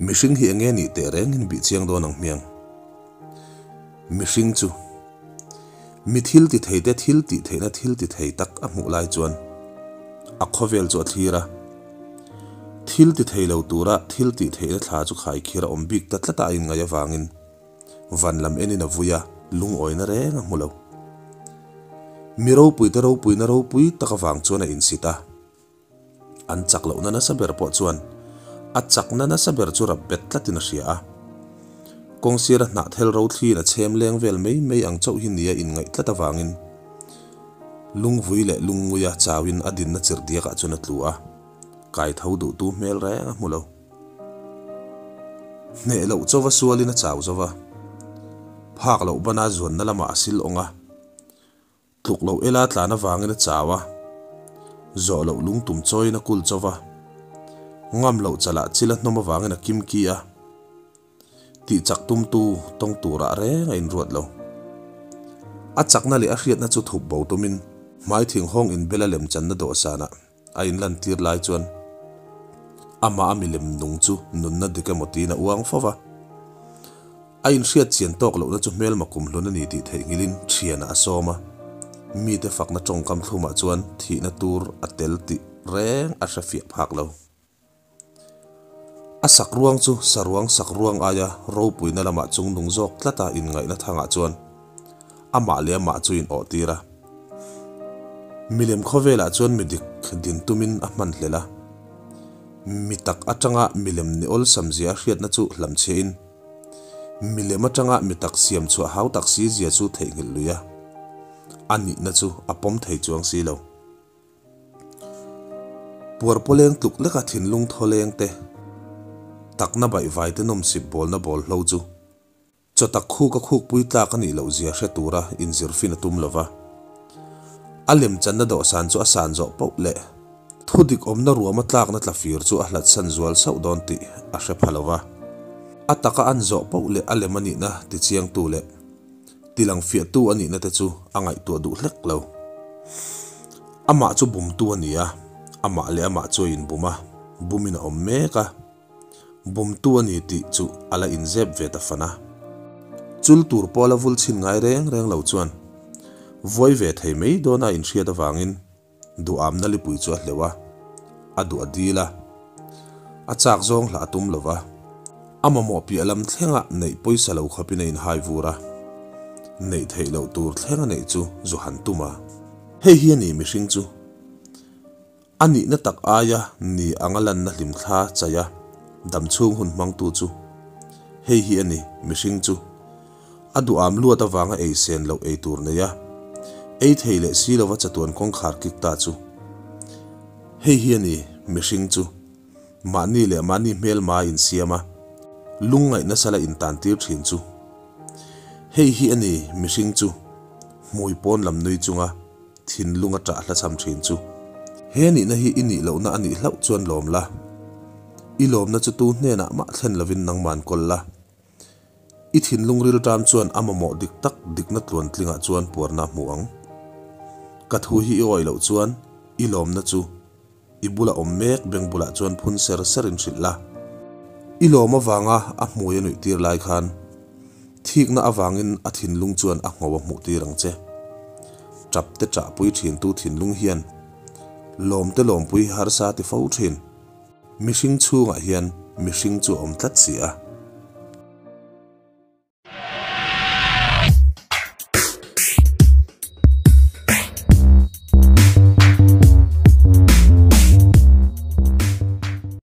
Mihring hi enge nih teh reng in bih chiang dawn ang hmiang. Mihring chu mi thil ti thei te thil tih theihna thil ti thei tak a hmuh lai chuan a khawvel chu a thlir a. Thil ti thei lo tura thil tih theihna thla chu khaikhir a awm bik ta tlat a a inngaih avangin van lam enin a vui a, lungawina reng a hmu lo. Mi ropuite ropuina ropui tak avang chuan a insit a. An chak lohna nasa ber pawh chuan a chakna nasa ber chu rap bet tlatin a hria a. Kawngsira hnahthel rothliin a chhem leng vel mai mai ang chauh hi nia inngaih tlat avangin lungvui leh lungnguia chauin a dinna chirhdiakah chuan a tlu a, kaitho duhtu hmel reng a hmu lo. Hneh loh chauva sualin a chau zo va, phak loh bana zuanna lamah a sil awng a. Tluk loh ela tlan avangin a chau a, zawh loh lungtum chawiin a kul chaw va, ngam loh chalah chil a hnawm avangin a kim ki a, tih chak tumtu tawng turah reng a inruat lo. A chakna leh a hriatna chu thup bo tumin hmai thinghawng inbela lemchanna dawhsanah a inlantir lai chuan amah a milem nung chu nunna dik emaw tiin a uang fo va. A inhriat chian tawk lohna chu hmelma kumhlun a ni tih theihnghilhin thianah a sawm a, mite fakna tawngkam thlumah chuan thihna tur a tel tih reng a hre fiah phak lo. A sak ruang chu saruang sak ruang aia ropuina lamah chungnung zawk tlata inngaihna thangah chuan amah leh amah chu in awh tir a. Milem khawvelah chuan mi dik din tumin a hman hlel a. Mi tak atanga milem ni awlsam zia a hriatna chu hlamchhiahin milem atanga mi tak siam chhuah hau tak si zia chu theihnghilh lui a, a nihna chu a pawm thei chuang si lo. Puar pawleng tluk leka thinlung thawleng te, takna baihvai te nawmsip bawlna bawlhlo chu Chaw tak khuk a khukpui tlak a nih loh zia hre tura inzir fin a tum lo va. A lemchanna dawhsan chu a san zawh poh leh thudik awmna ruama tlakna tlafir chu a hlatsan zual sauh dawn tih a hre pha lo va. A taka an zawh poh leh a lem a nihna tichiangtu leh tilangfiahtu a nihna te chu a ngaihtuah duh hlek lo. Amah chu bumtu a ni a, amah leh amah chu a inbum a, bumin a awm mek a. Bumtu a ni tih chu a la inzep ve ta fan a. Chul tur pawh a la vul chhin ngai reng reng lo chuan vuai ve thei mai dawn a inhriat avangin duhamna lipui chu a hleuh a, a duh a dil a, a chak zawng hlah a tum lo va, a mamawh piah lam thlenga neih pawisa lo khawpin a inhai vur a, neih theih loh tur thlenga neih chu zu han tum a. Hei hi a ni mihring chu. A nihna tak aia ni anga lanna hlimthla chaia damchhung hun hmangtu chu hei hi a ni, mihring chu a duham luat avanga ei sen loh ei tur nei a, ei thei leh si lova chatuan kawngkhar kik ta chu hei hi a ni, mihring chu mahni leh mahni hmelma a insiam a, lungngaihna sala intantir thin chu hei hi a ni, mihring chu hmui pawn lam nui chunga. Thinlung a ṭah hlachham ṭhin chu. He nihna hi i nih lohna a nih hlauh chuan lawm la. I lawmna chu tu hnenah mah thlen lovin nangman kawl la. I thinlung rilṭam chuan a mamawh dik tak dikna tluantlingah chuan puarna a hmu ang. Ka thu hi i awih loh chuan i lawmna chu i bula awm mek beng bulah chuan phun ser ser in hrilh la. I lawm avanga a hmui a nuih tir lai khan thikna avangin a thinlung chuan a ngho a hmuh tir ang che. Tap te ṭahpui ṭhintu thinlung hian lawm te lawmpui hi harsa ti fo ṭhin. Mihring chhungah hian mihring chu a awm tlat si a.